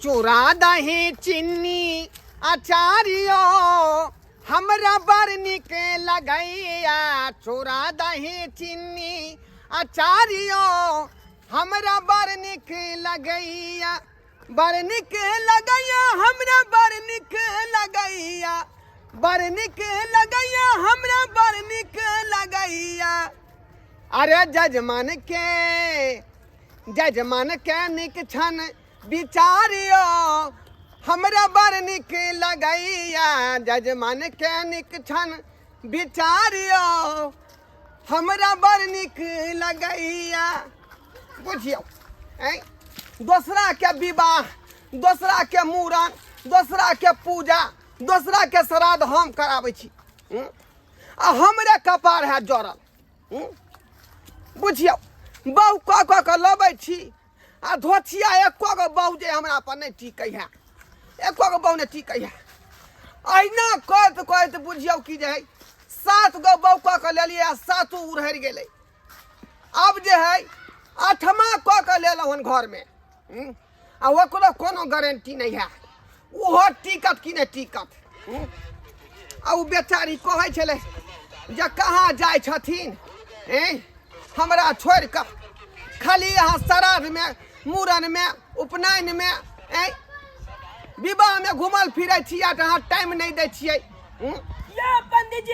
चूड़ा दही चिन्नी अचारियो हमरा बड़ नीक लगैया। चूड़ा दही चिन्नी अचारियो हमरा बड़ नीक लगैया। बड़ नीक लगैया हमरा बड़ नीक लगैया। बड़ नीक लगैया हमरा बड़ नीक लगैया। अरे जजमान के नीक छन विचारियो हमरा बड़ नीक लगैया। जजमान के नीक छन विचारियो हमरा बड़ नीक लगैया। बुझियौ ऐं दोसरा के विवाह, दोसरा के मूड़न, दोसरा के पूजा, दोसरा के श्राद्ध हम कराबै छी, आ हमरे कपार है जड़ल। बुझियौ बहु कऽ कऽ के लबै छी आ धोथिया एको गो बहु जे हमरा पर नहि टिकै है, एको गो बहु नहि टिकै है। अहिना करैत करैत बुझियौ कि जे है 7 गो बहु कऽ के लेलियै आ 7 उड़हरि गेलै। आब जे है 8वां कऽ के लेलहुँ हन घरमे, आ ओकरो कोनो गारंटी नहि है, ओहो टिकत कि नहि टिकत। आ ओ बेचारी कहै छलै जे कहाँ जाइ छथिन हमरा छोड़ि कऽ, खाली अहाँ श्राद्धमे, मूड़नमे, उपनयनमे, विवाहमे घुमल फिरै छियै तऽ अहाँ टाइम नहि दै छियै। यौ पंडीजी!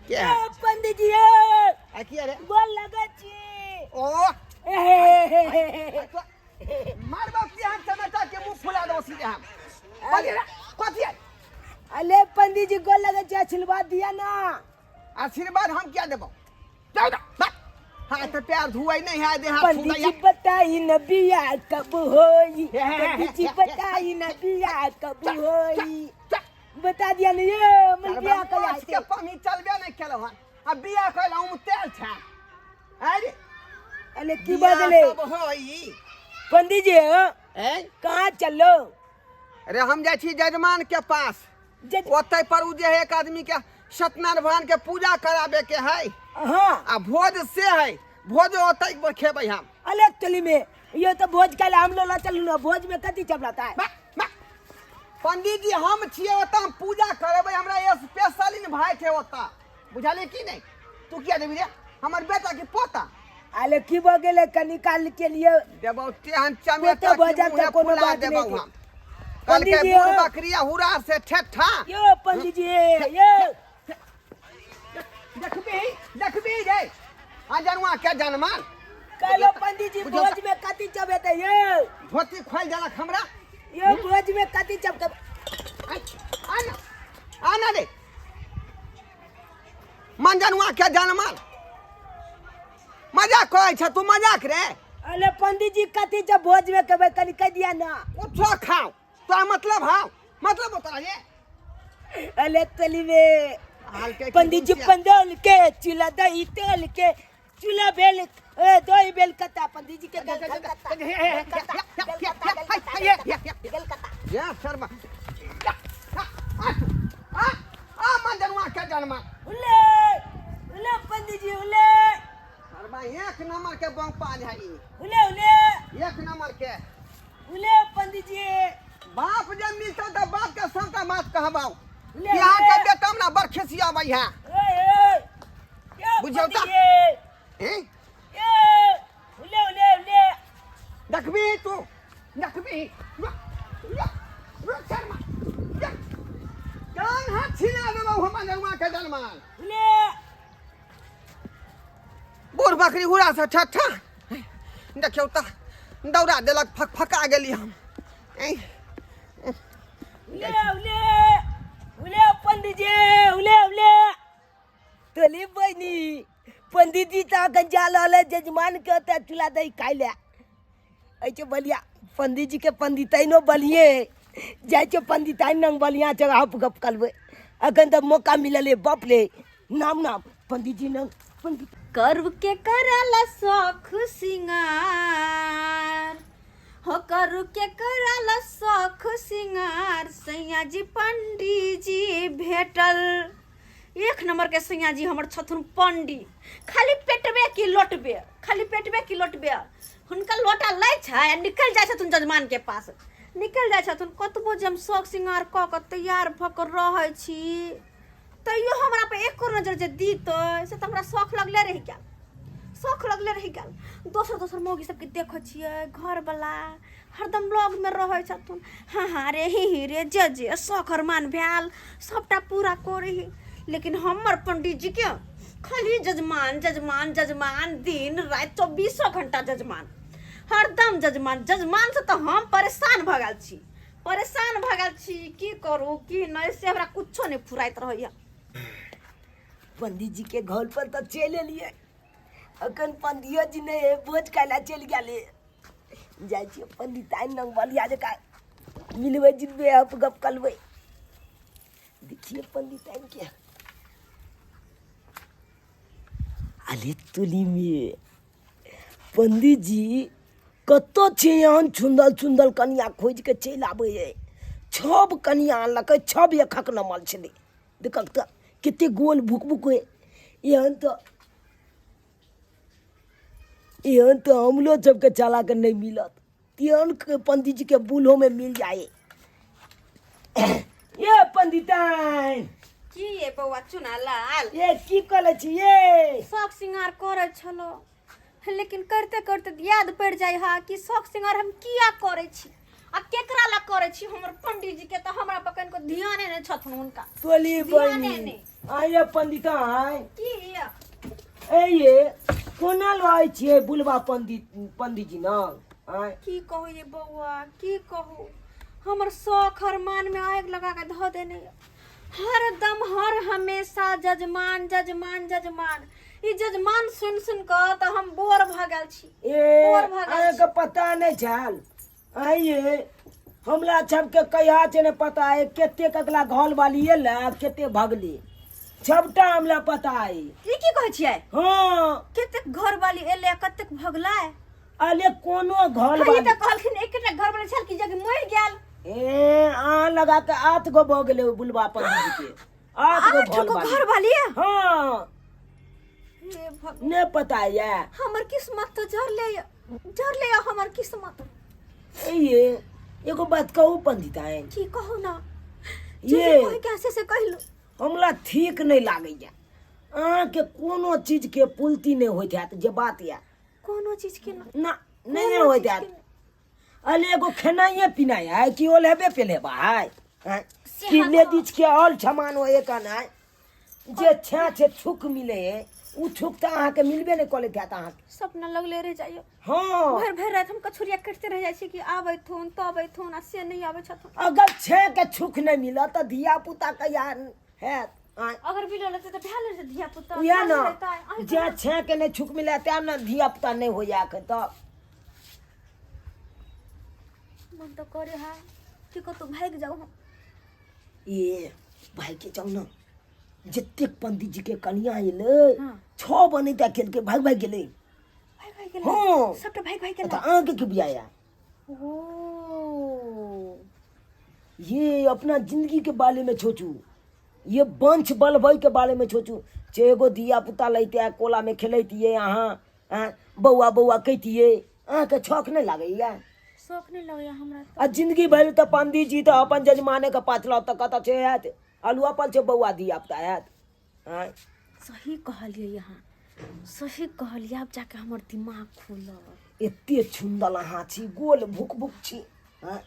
के है? यौ पंडीजी! आ, की रे? गोल लगै छी। ओ! मारबा की हम टमाटर के मुंह फुला देबो सीधे हम। कथी रे? कथी है? अरे पंडीजी गोल लगै छी, आशीर्वाद दिया ना। आशीर्वाद हम क्या देबो? जाओ ना, बस। हाँ तो पैर धुआई नहीं है, देह हाथ पंडित छुआई जी है। बताई न बिया कब होई, हे, हे, हे, पंडित जी हे, हे, बताई न बिया कब चल, होई। चल। बता दिया न ये मन चल, बिया बा, कया माछ के पानी चलबे नहीं केलौ हन। आ बिया कइला हम तेल छा। अरे अरे की बिया बदले? कब होई? पंडित जी, हाँ? हैं? कहाँ चलो? अरे हम जाइ छी जजमान के पास। ओतै पर उ जे है एक आदमी के सत्यनारायण भगवान के पूजा कराबे के है। हाँ। आ भोज से है, भोज ओतै पर खेबै हम। अरे चली में ये तो भोज के हम लोग चलू ना, भोज में कथी चबलाता है? बा, बा। पंडित जी हम छियै ओतऽ, हम पूजा करेबै, हमरा स्पेशल इनवाइट है ओतऽ, बुझलियै की नहि? तू किया देबी रे हमर बेटा के पोता? अरे की भऽ गेलै कनी काल के लिए देबौ तेहन चमेटा पोता भऽ कि जायत मुँहे तऽ कोनो फुला बात देबौ नहि छै। हम। कहलकै पंडीजी, बूढ़ हँ। बकरी आ हुरा से ठेठा। यो पंडीजी, यो। देखबी, देखबी रे। आ जनुआ के जनमल। कहलो पंडीजी बुझियौ भोज में कथी चबेतै यो? धोती खोलि देलक हमरा। यो भोज में कथी चबके? आ ना, आ ना रे। मंजनुआ के जनमल। मजाक कहै छ तू, मजाक रे। अरे पंडीजी कथी जब भोज में कहबै कनी कह दिया ना। कुछो खाओ तोरा मतलब हाउ मतलब ओतरा ये। अरे तली में हाल के की पंडीजी दुनिया। पंडौल के चूल्हा दही तेल के चूल्हा भेल ए दही भेल कता पंडीजी के गल कता गल कता। या शर्मा। आ आ आ मंजनुआ के जन्मा। उले उले पंडीजी उले। शर्मा एक नंबर के बम पाल है ई। उले उले। एक नंबर के। उले पंडीजी। बाप जे मिलतो त बाप के सबटा बात कहबाऊ। उले, यहाँ के उले। बेटा ना बड़ खिसियाबै है। ए, ए, ए, बुझियौ त। पंडीजी। हैं? ए, उले उले उले। देखबी तू, देखबी। रुक, रुक, रुक शर्मा। रुक। कान हाथ छिना देबौ हम जनुआ के जन्मल। उले। बूढ़ बकरी हुरा से ठट्ठा। देखियौ त दौड़ा देलक, फकफका गेली हम। ऐं। उले उले उले पंडीजी उले उले। तोली बहिनी पंडीजी तऽ अखन जा रहल है जजमान के ओतऽ चूल्हा दही खाइ लए। एहि छै बलिया पंडीजी के पंडिताइनो बलिए जाइ छै, पंडिताइन लग बलिया छै, हप गप करबै। अखन तऽ मौका मिलल है, बाप रे नाम नाम पंडीजी नंग पंडित। करु के करला शौख सिंगार हो, करु के करला शौख सिंगार सैया जी पंडीजी भेटल। एक नंबर के सैया जी हमर छथुन पंडी, खाली पेटबे की लोटबे, खाली पेटबे की लोटबे। हुनका लोटा लै छै आ निकलि जाइ छथुन जजमान के पास निकलि जाइ छथुन। कतबो जे हम शौक श्रृंगार कऽ कऽ तैयार भऽ कऽ रहै छी तैयो हमरा पर एको नजर जे दीतै से तऽ हमरा शौख लगले रहि गेल, शौख लगले रहि गेल। दोसर दोसर मौगी सबके देखै छियै घरवला हरदम लगमे रहै छथुन, हाँ हाँ रे ही ही रे जे जे शौख अरमान भेल सबटा पूरा करै ही, लेकिन हमर पंडीजी के खाली जजमान जजमान जजमान दिन राति चौबीसो घंटा जजमान, हरदम जजमान जजमान से तऽ हम परेशान भऽ गेल छी, परेशान भऽ गेल छी। की करू की नहि से हमरा कुछो नहि फुराइत रहैया। पंडित जी के घर पर तऽ चलि एलियै, अखन पंडियो जी नहि है, भोज खाय लए चलि गेलै। जाइ छियै पंडिताइन लग बलिया जकाँ मिलबै जुलबै अप गप करबै। देखिए पंडिताइन के अरे तुली में पंडित जी कतऽ छै एहन सुन्दर सुन्दर कनिया खोजि के चलि आबै है। छब कनिया आनलकै, छब एकक नमल छलै। देखक तऽ कते गोल भुक भुक होइ। एहन तऽ हमरो सबके चला के नहि मिलत, तेहन के पंडित जी के बूढ़ो में मिल जाए। ये पंडिताइन की ये बौआ चुना लाल, ये की करै छी ये? शौक श्रृंगार करै छलो, लेकिन करते करते याद पड़ि जाइ हा कि शौक श्रृंगार हम किया करै छी आ केकरा ला करै छी। हमर पंडीजी के तऽ हमरा पर कनिको ध्याने नहि छथुन हुनका। तोली ध्याने बहिनी नहि। आये पंडिताइन की ये? ए ये कोना लय छियै बुलबा पंडित पंडीजी न आय? की कहू ये बौआ, की कहू, हमर शौख अरमान में आगि लगा के धऽ देने यऽ। हरदम हर हमेशा जजमान जजमान जजमान, ई जजमान सुनि सुनि कऽ तऽ हम बोर भऽ गेल छी, ए बोर भऽ गेल अहाँके पता नहि छल? आइए हमरा सबके कहिया छै ने पता है कते ककला घर वाली एलै आ कते भगली, सबटा हमरा पता है। ई की कहै छियै? हाँ। कतेक घर वाली एलै आ कतेक भगलै? अरे कोनो घर ई वाली तऽ कहलखिन एकटा घर वाली छल कि जे मरि गेल। ए अहाँ लगा के 8 गो भऽ गेलै बुलबा पंडित के, 8 गो 8 घर गो वाली। घर वाली? हाँ। हे भगवान, नहि पता ये हमर किस्मत तऽ जरले ये, जरले ये हमर किस्मत। ए ये एगो बात कहू पंडिताइन? की कहू ना? ये जे जे कहे के से कहलू। हमरा ठीक नहि लागैया, अहाँके कोनो चीज के पुलती नहि होइत हैत जे बात ये। कोनो चीज के ना? ना, नहि कोनो होइत चीज हैत। के नहि। अरे एगो खेनाइए पिनाइ है कि ओल्हेबे पेल्हेबा है? आँय? से कि हम- लेडीज के और सामान हो एक है जे छे छे छुक मिले है, उ छुक तऽ अहाँके मिलबे नहि करैत हैत अहाँके। सपना लगले रह जाइए। हाँ। भरि भरि राति हम कछुरिया कटिते रह जाइ छी कि आबैथुन तबैथुन आ से नहि आबै छथुन। अगर छे के छुक नहि मिलत तऽ धिया पुता कहिया हैत? आँय? अगर मिलल रहतै तऽ भेल रहतै धिया पुता। उएह भेल ने रहितै। अहीं जे छे के नहि छुक मिले तें ने धिया पुता नहि होइया एखन तक। मन तऽ करे है कि कतौ भागि जाउ हम। ए भागि के जाउ ने, जतेक पंडित जी के कनिया एलै हाँ। 6 बनेता केलकै, भागि भागि गेलै। भागि भागि गेलै? हाँ। सबटा भागि भागि गेलै। तऽ अहाँके की बुझाया? ओ ये अपना जिंदगी के बारे में सोचू, ये वंश बलबै के बारे में सोचू। जे एगो धिया पुता लैते कोला में खेलैतियै अहाँ, आँय, बौआ बौआ कहितियै, अहाँके छक नहि लागैया? शौक नहि लगैया हमरा आ जिंदगी भरि तऽ पंडित जी तऽ अपन जजमाने के पाछला तऽ कतऽ छै हैत अलुआ पल छै बौआ धिया पुता हैत। आँय? सही कहलियै अहाँ, सही कहलियै। आब जाके हमर दिमाग खुलल। एते छुन्दल अहाँ छी, गोल भुक भुक छी। आँय?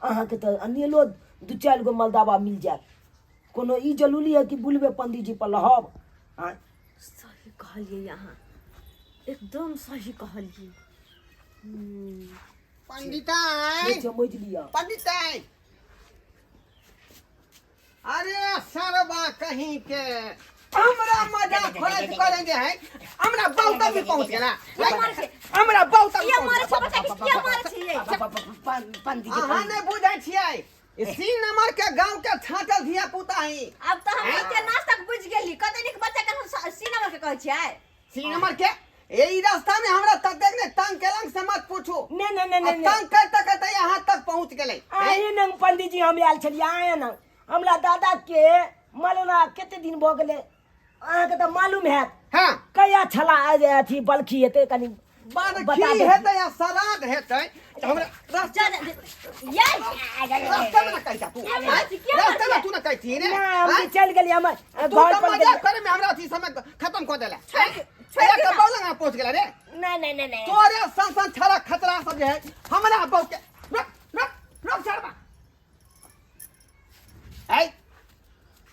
अहाँके तऽ अनेलो 2-4 गो मलदावा मिल जायत। कोनो ई जरूरी है कि बुलबे पंडित जी पर लहब? आँय? सही कहलियै अहाँ, एकदम सही कहलियै। पंडिताइन, समझ लिअ। पंडिताइन, अरे सरबा कहीं के हमरा मजा खोलैत करेंगे है, हमरा बहुत भी पहुंच गेला, हमरा बहुत किया मारै छै बच्चा के, किया मारै छै ये? पंडित जी, अहाँ नहि बुझै छियै, इसी नंबर के गांव के छाटल धिया पुता ही। अब तऽ हम एते नाच तक बुझि गेली। कते नीक बच्चा के हम सी नंबर के कहै छियै। सी नंबर के एहि रास्ता में हमरा ततेक ने तंग केलक से मत पूछू। नहीं, नहीं, नहीं, नहीं, तंग करते करते यहाँ तक पहुंच गेलै। आए न पंडित जी, हम आयल छलियै, आए न। हमरा दादा के मरला कते दिन भऽ गेलै अहाँके तऽ मालूम हैत। हाँ। कहिया छला जे अथी बलखी हेतै, कनी बाद बता की दे। हेतै आ श्राद्ध हेतै तऽ हमरा रास्ता जा जा ये रास्ता में ना कहि जा तू क्या बात छै, क्या रास्ता में बात तू ना कहती रे ना हम आँय? चल गेली हम तू घर तऽ पर मजाक गेली। करे में हमरा अथी समय खत्म कऽ देला छोड़ छोड़ एक ना। बौ लंगा पहुंच गेला रे ना ना ना ना तोरे सन सन छड़ा खतरा सब जे है हमरा बौ के रुक रुक रुक छड़बा ऐ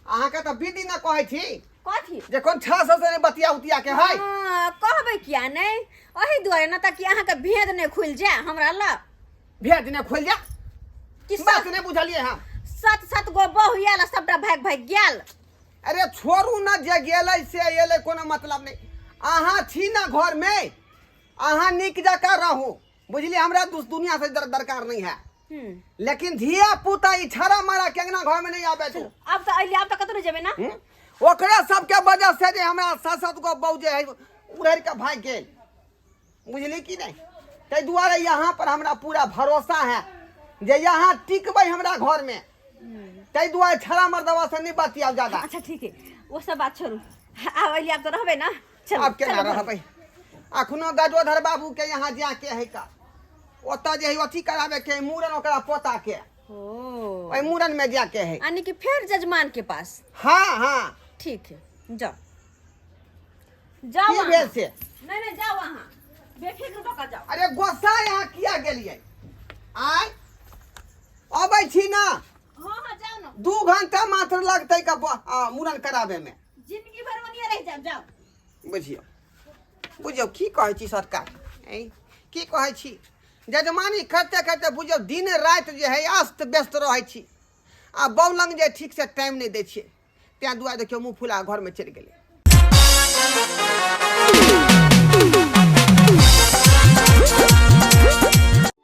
अहाँके तऽ विधि न कहै छी कथी जे कोन छड़ा सब से बतिया उतिया के है हाँ, कहबै किया नहि एहि दुआरे ने ताकि अहाँके भेद नहि खुलि जाय हमरा लग भेद ने खोल जा कि बात सात नहि बुझलियै हम सात सात गो बहु आयल आ सबटा भागि भागि गेल अरे छोड़ू न जे गेलै से एलै कोनो मतलब नहि अहाँ छी ने घरमे अहाँ नीक जकाँ रहू बुझलियै हमरा दुस दुनिया से दरकार नहीं है लेकिन धिया पुता ई छड़ा मारा के अंगना घर में नहीं आबे तू आब तऽ अइली आब तऽ कतौ नहि जेबै ना हम्म? ओकरा सबके वजह से जे हमरा सात सात गो बहू जे है उड़ैर के भागि गेल बुझली कि नहीं ताहि दुआरे यहाँ पर हमरा पूरा भरोसा है जे यहाँ टिकबै हमरा घर में ताहि दुआरे छड़ा मर्दवा से नहीं बतियाओ ज्यादा अच्छा ठीक है वो सब बात छोड़ू आब अइली आब तऽ रहबै ना चलू आब केना चलू घर। रहबै अखनो गजोधर बाबू के यहाँ जाके है का ओतऽ जे है अथी कराबे के है मूड़न ओकरा पोता के ओ ओहि मूड़न में जाके है यानी कि फिर जजमान के पास हाँ हाँ ठीक है जाओ जाओ की वहाँ। भेल से नहीं नहीं जाओ वहाँ बेफिक्र भऽ कऽ जाओ अरे गोस्सा यहाँ किया गेलियै आय अबै छी ना हाँ हाँ जाओ ना 2 घंटा मात्र लगतै का मूड़न कराबे में जिंदगी भर वनिया रह जाओ जाओ बुझियौ बुझियौ की कहै छी सरकार ऐं की कहै छी जजमानी करते करते बुझियौ दिन राति जे है अस्त व्यस्त रहै छी आ बौ लग जे ठीक से टाइम नहि दै छियै ताहि दुआरे देखियौ मुँह फुला घरमे चलि गेलै।